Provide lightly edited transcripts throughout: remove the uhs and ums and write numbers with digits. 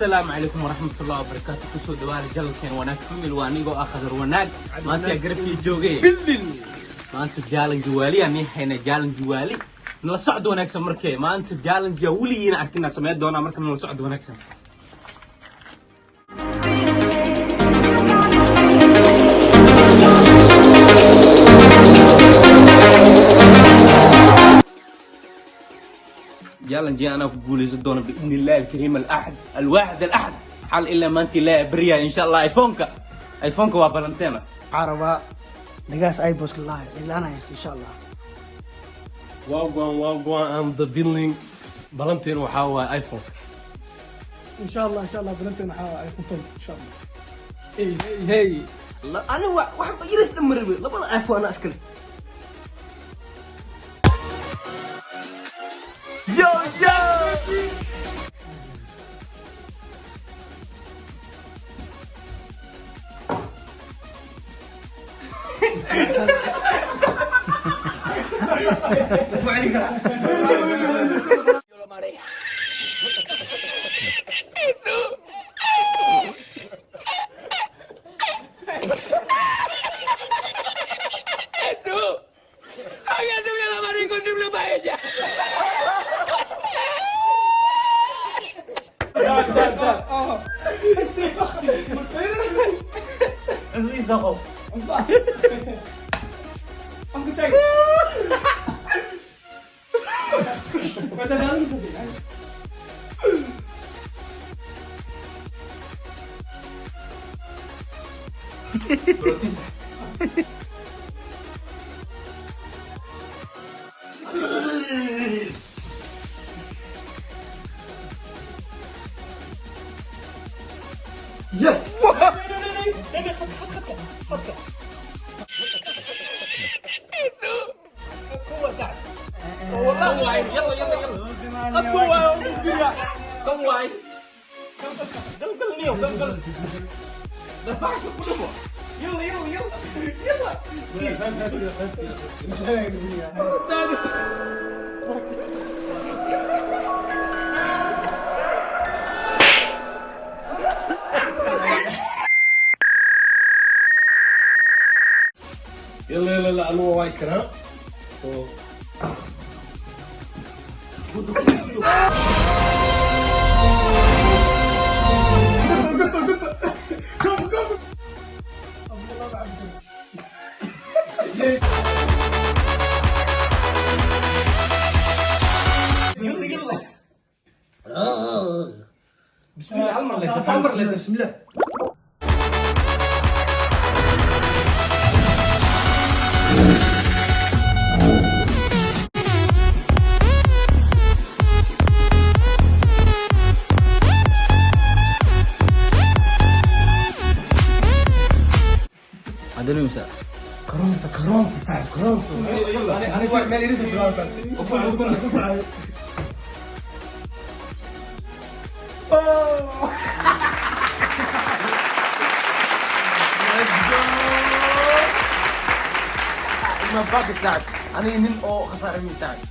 Asalaamu calaykum waraxmatullahi wabarakaatu. Kusoo dhawaada channelkeen Wanaag Family. Waa anigoo ah Khadar Wanaag. Maanta garabkii joogay, maanta challenge waali aan hayna, challenge waali. Nala socod wanaagsan. Markee maanta challenge weligiina arkina sameyn doonaa. Marka nala socod wanaagsan. Challenge anaa ku guuleysan doona biidni illahi alkariim alaxad alwaaxid alaxad xal ilaa maanta ilaahi baryaa, insha Allah. iPhone-ka waa balanteena. Waxaa rabaa dhagaas iPods-ka lahay dhaglaan haysto, insha Allah. Wagwan wagwan, I'm the building. Balanteen waxaa waaye iPhone. Insha Allah, insha Allah, balanteen waxaa iPhone 10, insha Allah. Hey hey hey. Ani waxba yaris dhan ma rabin, labada iPhone anaa iskale. Yo yo. Yes. يلا يلا يلا، قد واي كم واي قل قل نيو قل قل دفعك كله. يلا يلا يلا يلا. يلا يلا يلا، anuu waa karaa so. يلا يلا، بسم الله على المرة على المرة. بسم الله. Koronta, koronta saaxib, koronta. Ani meel iris bilaabtan. Ma baakid saaxib, aniga nin oo khasaaray min saaxib.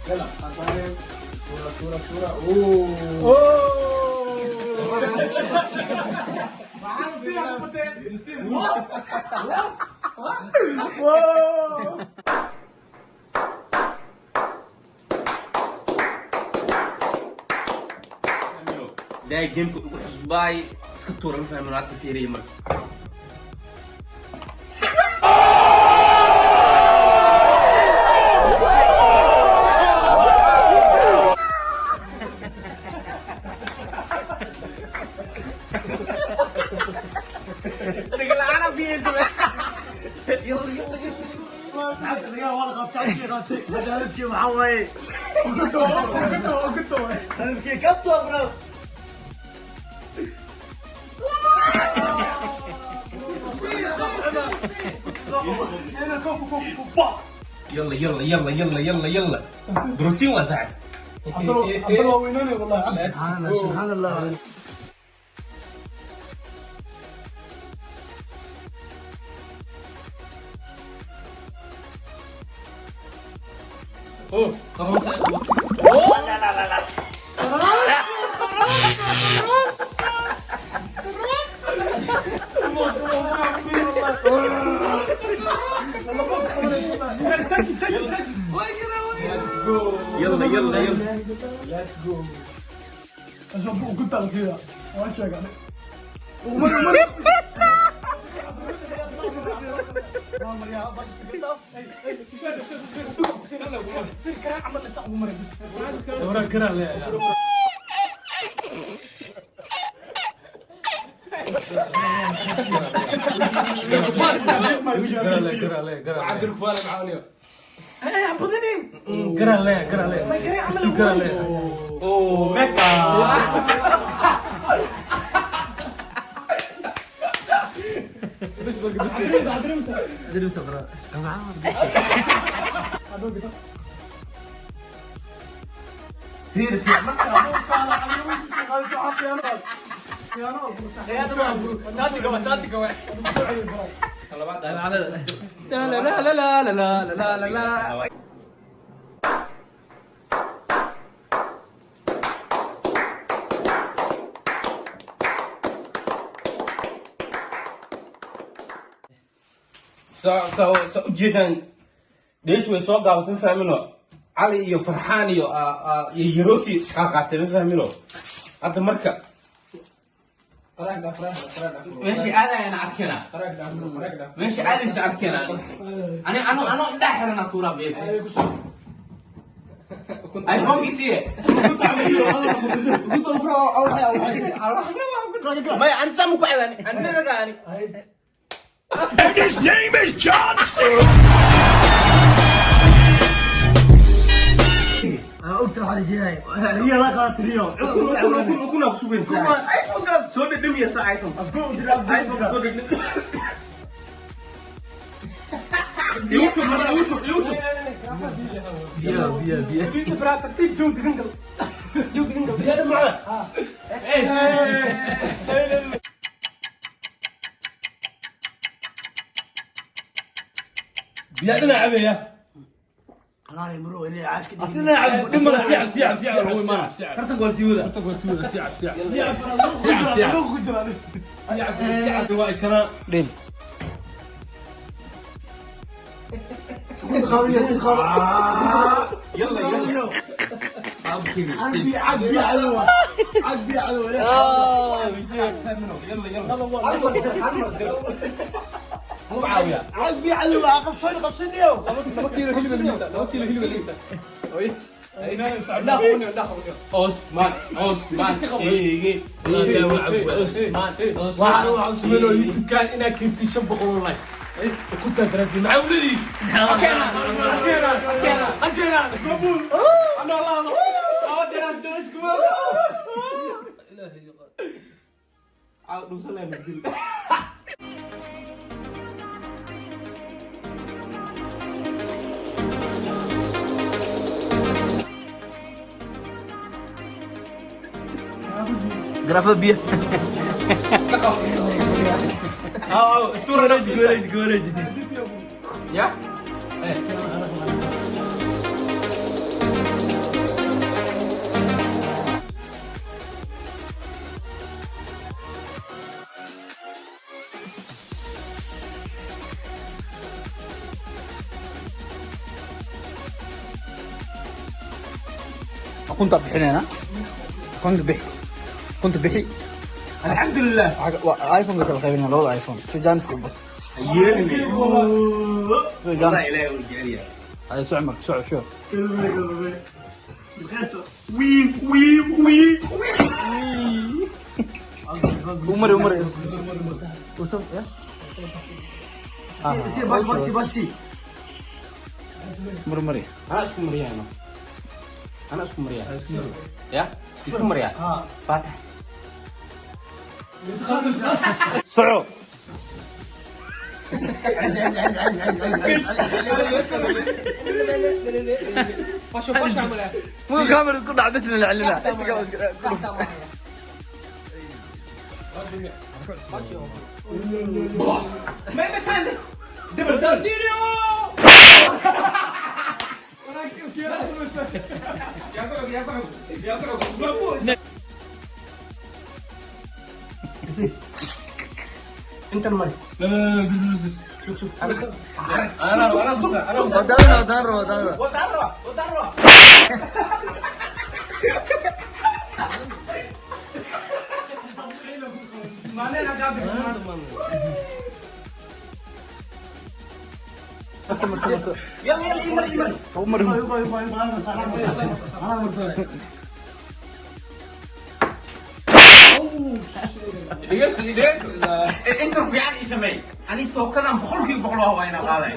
يلا صورة صورة صورة، اوه. Daa gameka ugu xusbaay iska tuura, ma fahmin. Hadda fiiriya marka. Hadalkii waxaa waaye hadalkii ka soo bro. يلا يلا يلا يلا يلا يلا، بروتين وزعل. عبد الله، عبد الله وينوني والله عبد. سبحان الله، سبحان الله. Oh, koronta. لا لا لا لا. يلا يلا يلا let's go. كنت على سيدة واشيك عليه. لا لا لا لا لا لا لا لا. Ujeedaan dheesh way soo gaabatay, ma fahmino. Cali iyo Farxaan iyo iyo Yaroti isqaaqaatay, ma fahmino. Hadda marka meeshii aadayana arkena, meeshii aadaysa arkena. Ani ano indhaha xirana tuuraa beeb iPhone-kiisiye. Maya, ani saa ma ku cabaani ani niraga ani. And his name is John C. أنا قلت على جاي هي لا قاتليو. Ukuna ku sugaysaa iPhone-kaas soo dhadhamiyasa iPhone iPhone soo dhadhami. Yusuf, Yusuf, Yusuf. Biya biya biya. Biya معاه. Biya dhinac cabaya. الله يمرو اللي عايز كده. Asina cab dhimana si cab si cab si cab lagu imaana. Tartanka waa la sii wadaa. Tartanka waa sii wadaa si cab si cab. Si cab si cab. Si cab si cab waa ikana. Dhil. يلا يلا. عبي عبي علوة عبي علوة. يلا يلا. مو عاوية. عبي علوة قفصني قفصني يو. لا خوني لا خوني. عثمان عثمان إيه عثمان. Waxaan waxaan sameynaa YouTube-kan inaad keentid 500 like. Ukunta daraadii maxaa u leedihiin? أكينا أكينا أكينا أكينا مقبول. أنا الله الله. أودي أنا أدرس كمان. عاود نوصل لنا. Garaafada biyo. أو أسطورة نفسي. يا Ukunta bixinayna. Ukunta bixi. Ukunta bixi. الحمد لله. iPhone-ka kala qaybinaya labada iPhone. Si jaanis ku bato. يلي Si jaanis. والله إلهي ورجالي. Ay soo marka soo soo. وي وي وي. Umar umar. Usum ya. سي باشي باشي. Umar umar. أنا أسكن مريانة. أنا أسكن مريانة. يا أسكن مريانة. فاتح. Soco. فشو فشو عملها Muu kaamir ku dhac bas la celina. ما يمسني دبل دل. يا بعد يا بعد يا بعد. انت المري لا لا لا، بس بس بس، شوف شوف، انا انا انا انا. ودان ودان ودان. Wadaan rabaa, wadaan rabaa. يلا يلا، يمر يمر. يبا يبا يبا، انا مرسل، انا مرسل. Dhegeyso, dhegeyso. Intro fiican ii sameey. Ani tookadan 100% waa inaan qaaday.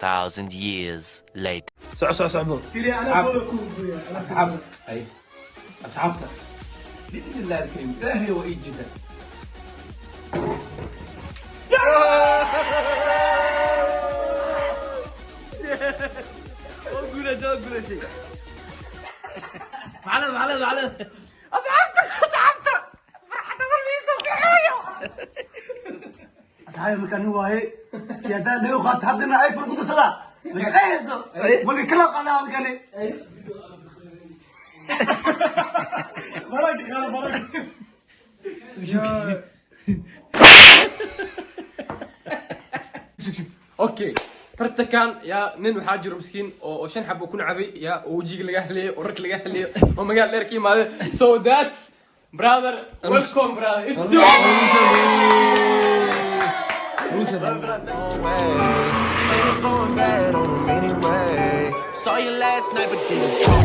Thousand years later. Soco soco soco. Asxaabta ay asxaabta، باذن الله الكريم، ilaahay waa ii jeedaa. Guulaysa, waa guulaysay. Macalin, macalin, macalin. Asxaabta, asxaabta, farxadda miisa bixinayo. Asxaabi, markaan nin waaye kii haddaan dhago qaato, haddana iPhone ku darsadaa mashaqayso marka kala qadaa markani. Baraka qaada, baraka. Okay, tartankan yaa nin waxaa jiro miskiin oo shan xabo ku nacabay yaa, oo wejiga laga hadlayay, oo rag laga hadlayay, oo magaal dheer ka imaaday. So that's brother, welcome brother, it's you. Still going bad on them anyway. Saw you last night, but didn't go.